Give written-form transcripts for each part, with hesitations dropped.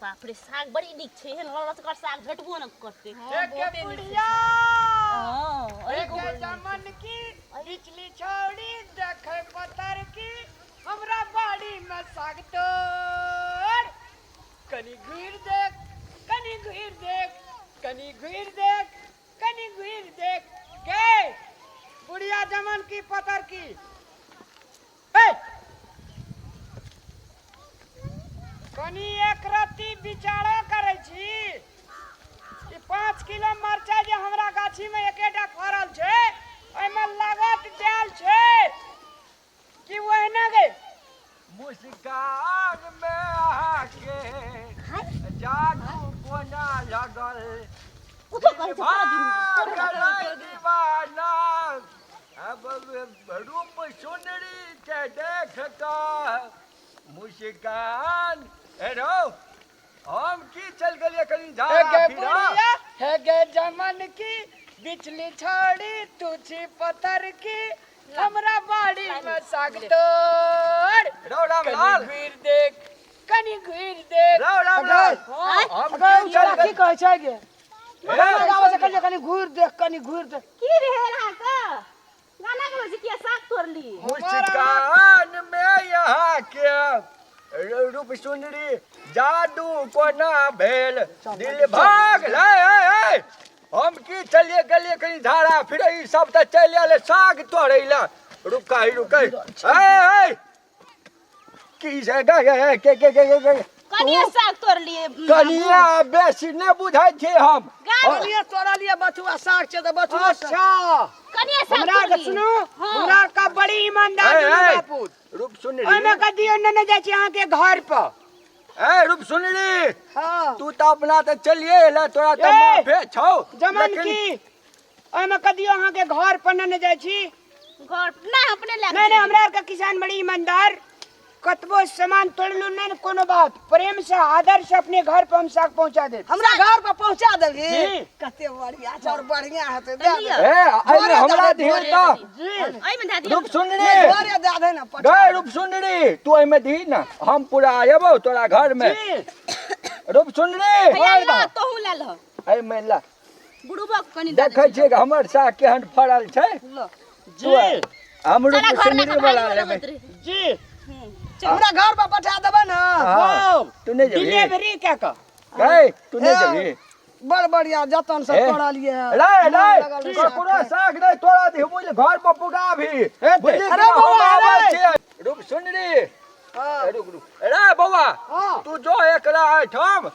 बाप रे, साग बड़ी नीक छै। एहन ललचगर साग भेटबो न करतै। हे बुढ़िया। हँ, अरे हे जमन की बिचली छौड़ी देखै पतर की, हमरा बाड़ी में साग तोड़। कनी घुरि देख, कनी घुरि देख, कनी घुरि देख, कनी घुरि देख। गे बुढ़िया जमन की पतर की, ए कनी एक रत्ती विचारो करै छी। ई 5 किलो मरचाइ जे हमरा गाछीमे एकेटा फड़ल छै, ओहिमे लागत देल छै कि ओहिना गे? मुस्कान में अहाँके जादू कोना लगल? कुछो कहै छै, तोरा दिनू, तोरा भागल दीवाना अब रूप सुनरी के देख कऽ मुस्कान। हे रौ, हम की चल गेलियै कनी हे झाड़ा गे फिरा। बुढ़िया, हे गे जमन की बिचली छौड़ी, तू छी पत्थर की, हमरा बाड़ी में साग तोड़। रौ रामलाल। कनी घुरि देख, कनी घुरि देख। रौ रामलाल। हाँ। हम की चल की गेल कहै छै गे? हे, गाबै छै, कनि कनि घुरि देख, कनि घुरि देख। की भेल अहाँके? गाना गबै छी किया साग तोड़ली? मुस्कान में यहाँ के रूप सुनरी जादू कोना भेल, दिल भाग ले। ए, ए, हम की चलिए गेलिए कहीं झाड़ा फिर, ई सब तऽ चलि आयल साग तोड़ै लए। रुकै रुकै, ए ए, की से गे गे के के के के? कनिए साग तोड़लिए। कनिया बेसी नहि बुझै छी हम। कनिए तोड़लिए, बथुआ साग छै तऽ बथुआ साग। अच्छा। कनिए साग हमरा के तोड़लिए। सुनू। हाँ। हमरा का बड़ी ईमानदार ए, दुनू ए। बापूत। रूप सुनरी। ओहिमे का दियो ने जाइ छी अहाँके घर पर। ए रूप सुनरी। हाँ। तू तऽ अपना तऽ चलिए एला, तोरा तऽ ए, माफे छौ। जमन लेकिन की ओहिमे कदियो अहाँके घर पर ने जाइ छी? घर ना, अपने लए। नहीं नहीं, हमरा आरके किसान बड़ी ईमानदार। कतबो सामान तोड़लू नहीं ने, कोनो बात, प्रेम से आदर से अपने घर पर हम साग पहुंचा दे। हमरा घर पर पहुंचा देबही? जी। कते बढ़िया छै, और बढ़िया हेतै, दे लिअ। दे। ए, एहिमे हमरा घरे ढेर दे तऽ जी। एहिमे दए दियौ। रूप सुनरी। घरे दे दे ने, पठा। गए रूप सुनरी, तू एहिमे दही ने, हम पूरा अयबौ तोरा घर में। जी। रूप सुनरी। भैया, ल, तोहू लए लह। एहिमे ला। बुढ़बो के कनी दए देखै छियै कि हमर साग केहन फड़ल छै। ल। जी। हम रूप तोरा घर लए सुनरी कऽ वाला भारी लेबै। लगैत रहै। जी। हमरा घर पर पठा देबै ने? हाँ, तू नहि जेबही? डिलीवरी के कऽ। गए, तू नहि ए, जेबही? बड़ बढ़िया जतन से ए, तोड़लिए। रे रे, लगल रहै साग ककरो खाय। साग नहि तोड़ा दी, बुझ, घर पर पुगा भी। बुझली कि अरे हम बौआ, आबै अरे। छियै। रूप सुनरी। हाँ। ए, रुक रुक रे बौआ। हाँ। तू जो एकरा एहिठाम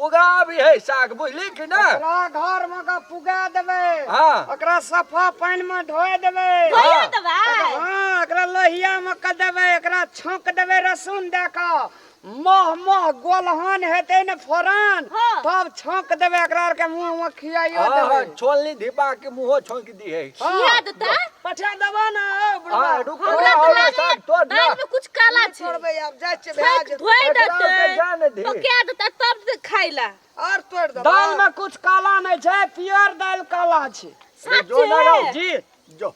उगा भी है साग, बुझली कि ना? ओकरा घर में का पुगा देबै। हाँ। ओकरा सफा पानि में धोए देबै। धोइयो हाँ। देबै। हाँ, एकरा लोहिया में क देबै, एकरा छौंक देबै रसून दए कऽ, मोह मोह गोलहन हेतै ने फोरन। हाँ। तब छौंक देबै एकरा आर के, मुँह में खियाइयो हाँ हाँ देबै। छोलनी धीपा के मुँहो छौंक दी है। खिया देतै। पठा देबै ने औ बुढ़बा? हाँ, रुक। हमरा तऽ हमरा लागैया साग तोड़ ना। दालि में कुछ काला छै। तोड़बै, आब जाइ छियै, भए छौंक जेतै। धोइ एकरा देतै, के जान दे। पका देतै तब दे खाइ ला। और तोड़ देबै। दालि में कुछ काला नहि छै, प्योर दालि काला छै। जो ना रहो। साचे? जी। जो।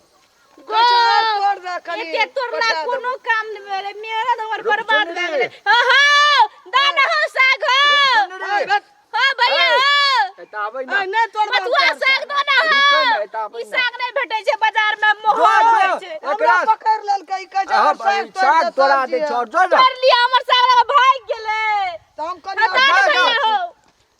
गो तोड़ दे कनी। एते तोड़ला पठा देबै। कोनो काम नहि भेलै, मेहनत हमर रुक, बर्बाद सुन भए रे। गेलै। हँ हौ, दान हौ साग हौ। सुन रे। हँ भैया हौ। एतऽ आबै ना। ऐ, नहि तोड़बै हम। बथुआ तोड़ साग दो ना रुकै हौ। ना, एतऽ आबै ई ना। साग नहि भेटै छै बाजार मे, जो, महग जो, होइ छै। हमरा एकरा पकड़ि लेलकै, ई कहै छै हाँ, हमर साग तोड़ साग दे, तोड़ा तब दे दिअ। छौ, जो ना। तोड़ लिअ, हमर साग लऽ कऽ भागि गेलै। तऽ हम कनी हँ, दान जा, जा। भैया हौ।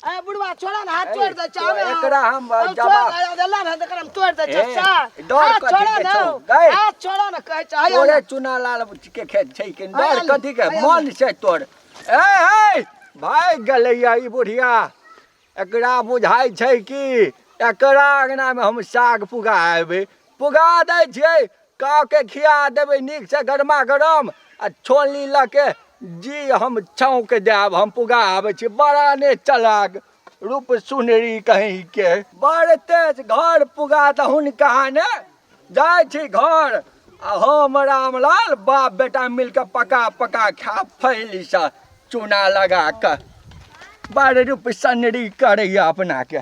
ए बुढ़वा, छोड़ा ना, हाथ ए, तोड़ दे चावे। एकरा हम जवाब- देला ना, एकरा हम तोड़ दे ए, चाचा। डर हाथ कथी छोड़ा के ना। छौ? गए। हाथ छोड़ा ना कहै छै, आया तोरे ना। चुना लाल के खेत छै कि डर आयल, कथी के? आयल। मन से तोड़। ए ए, भागि गेलैया ई बुढ़िया। एकरा बुझाइ छै कि एकरा अङ्गनामे हम साग पुगा एबै, पुगा दै छियै, काके खिया देबै नीकसँ गरमा गरम आ छोलनी लऽ के जी हम छौंक देब। हम पुगा आबै छी। बड़ा ने चलाक रूप सुनरी कहीं के, बड़ तेज। घर पुगा दहुन कहाँ ने जाइ छी घर आ हम रामलाल बाप बेटा मिलके पका पका खा फैलीसँ चूना लगा कऽ। बड़ रूप सनरी करैया अपनाके।